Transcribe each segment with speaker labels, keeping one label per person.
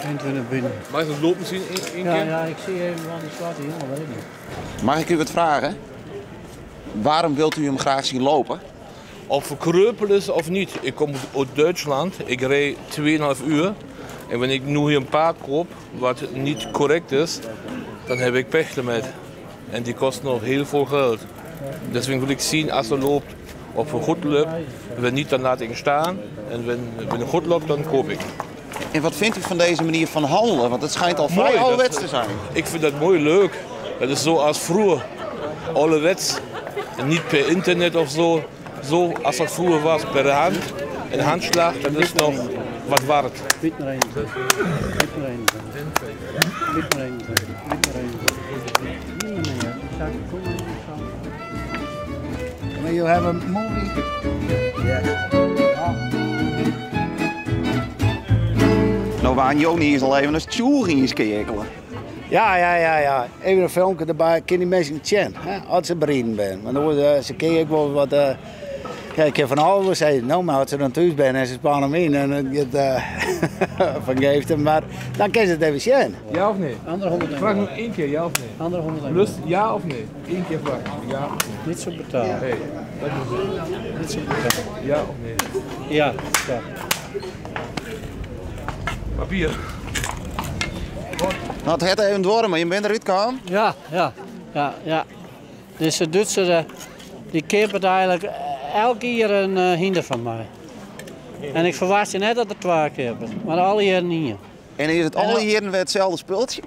Speaker 1: 21 binnen.
Speaker 2: Mag ik het lopen zien één
Speaker 1: Ja,
Speaker 2: keer?
Speaker 1: ja, ik zie even van die zwarte jongen, weet ik niet.
Speaker 3: Mag ik u wat vragen? Waarom wilt u hem graag zien lopen?
Speaker 2: Of het kreupel is of niet. Ik kom uit Duitsland. Ik reed 2,5 uur. En wanneer ik nu hier een paard koop, wat niet correct is, dan heb ik pech ermee. En die kost nog heel veel geld. Deswegen wil ik zien als er loopt, of het goed loopt. Wenn niet, dan laat ik hem staan. En wenn het goed loopt, dan koop ik.
Speaker 3: En wat vindt u van deze manier van handelen? Want het schijnt al vrij
Speaker 2: Mooi, dat-
Speaker 3: ouderwets te zijn.
Speaker 2: Ik vind dat mooi leuk. Dat is zo als vroeger. Ouderwets. En niet per internet of zo. Zo als dat vroeger was, per de hand. Een handslag, dat is nog wat waard.
Speaker 1: Wit maar 21. Wit maar 21. Wit maar 21. Wit maar 21. Nee, meneer. Ik zou kom maar even.
Speaker 4: Will you have a movie?
Speaker 3: Nou waren Joni is al even een tsjoer in skeakelen.
Speaker 4: Ja, ja, ja, ja. Even een filmpje erbij. Kan die mensen zien, hè? Als ze bereden zijn. Want dan worden ze kijken ook wel wat. Ja, ik heb van alles zeggen. Nou, maar als ze dan thuis zijn en ze spannen hem in en het gaat van geeft hem. Maar dan kan ze het even zien.
Speaker 2: Ja of nee?
Speaker 1: Andere 100
Speaker 2: Vraag nog één keer, ja of nee?
Speaker 1: Andere 100
Speaker 2: Lust, ja of nee? Eén keer vraag. Ja of nee?
Speaker 1: Niet zo betalen.
Speaker 2: Hey, dat is het.
Speaker 1: Niet zo betalen.
Speaker 2: Ja of nee?
Speaker 1: Ja, ja.
Speaker 2: Papier.
Speaker 3: Nou, het het even door, maar je bent eruit gekomen.
Speaker 1: Ja, ja, ja, ja. Dus de Duitser eh, die keepert eigenlijk elke keer een hinder van mij. En ik verwacht je net dat er twee keepert, maar alle jaren niet.
Speaker 3: En is het alle jaren weer hetzelfde spultje?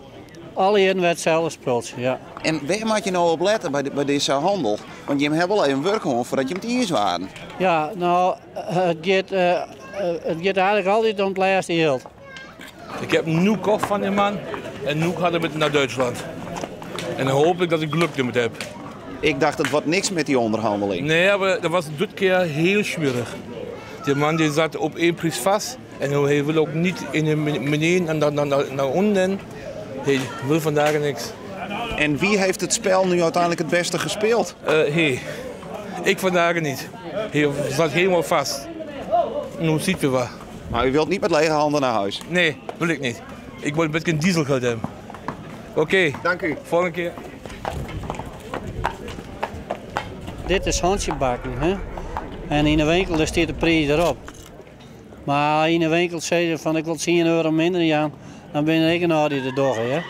Speaker 1: Alle jaren werd hetzelfde spultje, ja.
Speaker 3: En waar moet je nou op letten bij deze handel? Want je hebt wel even werk gehad voordat je hem het eens waren.
Speaker 1: Ja, nou, het gaat eigenlijk altijd om het laatste geld.
Speaker 2: Ik heb nu kocht van die man en nu gaat hij met naar Duitsland. En dan hoop ik dat ik geluk ermee heb.
Speaker 3: Ik dacht, het wordt niks met die onderhandeling.
Speaker 2: Nee, maar dat was dit keer heel schwierig. Die man die zat op één prijs vast en hij wil ook niet in de beneden en dan naar onder. Hij wil vandaag niks.
Speaker 3: En wie heeft het spel nu uiteindelijk het beste gespeeld?
Speaker 2: Hey, ik vandaag niet. Hij zat helemaal vast. Nu ziet we wat.
Speaker 3: Maar u wilt niet met lege handen naar huis.
Speaker 2: Nee, wil ik niet. Ik wil een beetje dieselgeld hebben. Oké,
Speaker 3: Dank u.
Speaker 2: volgende keer.
Speaker 1: Dit is handjebakken, hè? En in de winkel daar staat de prijs erop. Maar in de winkel zei ze van ik wil 10 euro minder, Jan. Dan ben ik een die de dogge, hè?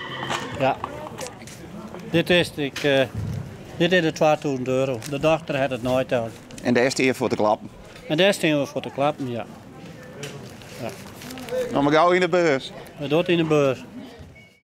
Speaker 1: Ja. Dit is het, dit is de 2000 euro. De dochter had het nooit al.
Speaker 3: En daar is de eer voor te klappen.
Speaker 1: En daar staan we voor te klappen, ja.
Speaker 3: Nou, maar gauw in de beurs.
Speaker 1: We doen het in de beurs.